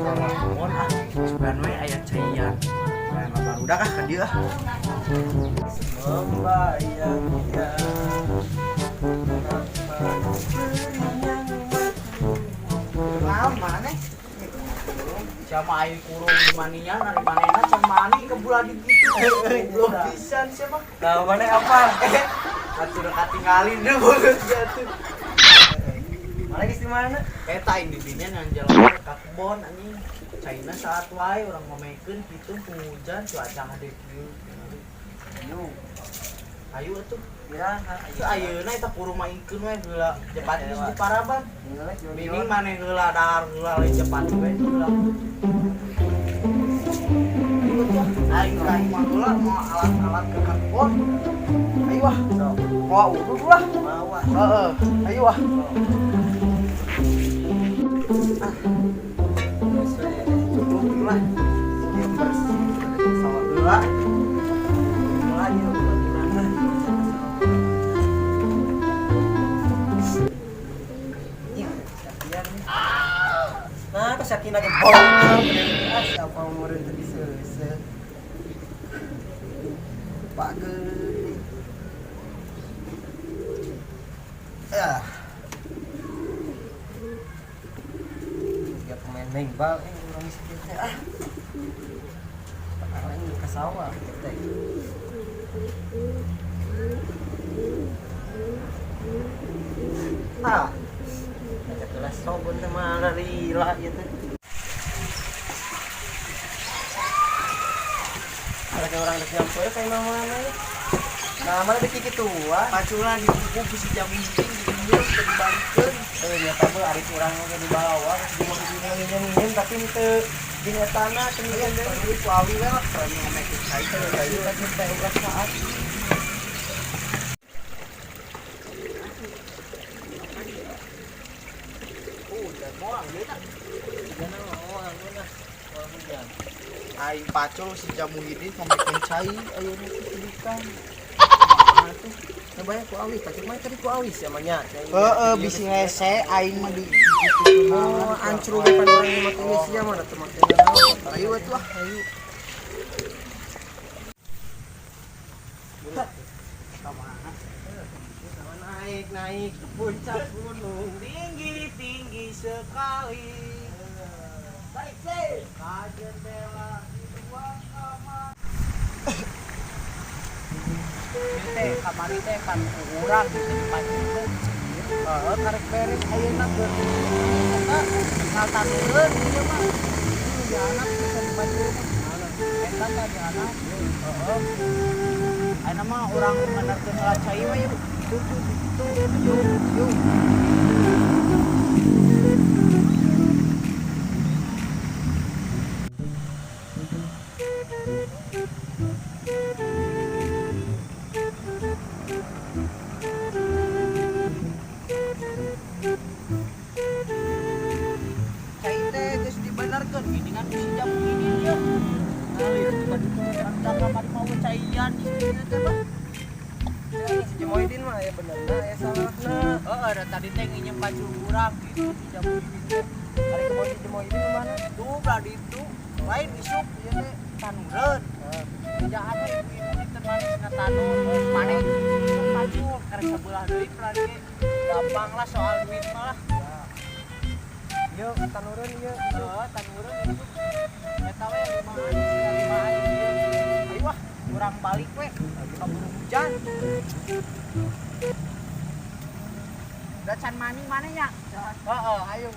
Mohon ah, sugan we aya caian. Nah, barudak ah ka dieu ah. Membayangkan Naon maneh? Siapa aing kurung di maninya, nari manehna can mani ke bulan di kitu. Goblok pisan siapa? Nah, mana apa? Atuh udah katinggalin deh banget jatuh. Mana geus di mana? Eta aing di dinya ngan jalan ka kebon anjing. Caina saat wae urang ngomekeun kitu hujan cuaca hade kieu. Ayo. Ayo atuh. Iraha. Itu ayeuna eta kurung maingkeun we heula jepat geus di paraban. Mending maneh heula dahar heula lain jepat we heula. Ayo atuh, aing ka imah heula mau alat-alat ke kebon. Ayo ah. Mau udud lah. Mawa. Heeh, ayo ah. Cukup lah. Ieu bersih. Sawah heula. Mulai yuk. Nah, kesakina ge bong. Ah, siapa umurnya tadi seuseuh. Pak gede. Ah. Tiga pemain mengbal urang miskin teh ah. Paling ke sawah teh. Ah. Ada kelas sobon teh mah lila ieu teh. Ada kayak orang dek nyamper kayak mana ya. Nah, mana dek kitu ah. Paculan dipupuk si jamu penting diinjeum teu dibalikeun. Eh, nyata mah ari urang oge dibawa di mah minjem-minjem tapi teu jeung etana teu Iya, deui. perlu ku awi we lah kalau ngomekeun cai teh Ayo lagi teh ulah saat. Hujan moal ieu tah. Jangan moal nah. Moal hujan. Aing pacul si Jamuhidin ngomekeun cai ayeuna teh kudikan. Kumaha tuh? Nah, banyak ku awi, pacul mah tadi ku awi sia mah nya. Heeh, bisi hese aing mah di kitu. Oh, ancur ge pan urang make geus sia mah da teu make naon. Ayo atuh ah. Ayo. Ka mana? Naik naik ke puncak gunung. Tinggi tinggi sekali. Baik sih. Ka jendela di ruang kamar. Ieu teh kamari teh pan urang gitu dipaculkeun. Heeh, karek beres ayeuna keur eta tinggal tanureun ieu mah. Di anak bisa dipaculkeun. Eta teh di anak. Heeh. Ayeuna mah urang menerkeun heula cai we yuk. Tuh tuh tuh yuk yuk. Cai teh geus dibenerkeun gini kan bisi jamu gini ieu. Nah, kamari mau caian di sini teh mah. Si Jemoidin mah ya bener nah ya salahna. Heeh, da tadi teh nginjem baju urang gitu si jamu gini teh. Ari kebon si Jemoidin mana? Tuh belah ditu lain isuk ieu teh tanureun. Jahat ibu-ibu di teu manis ngatanur, maneh pacul karek sebelah deui pelan ge. Gampang lah soal duit mah lah. Yuk, tanureun ieu. Heeh, tanureun isuk. Eta we limaan sia limaan ieu. Ayo ah, urang balik we. Kaburu hujan. Udah can mani maneh nya? Heeh, ayo.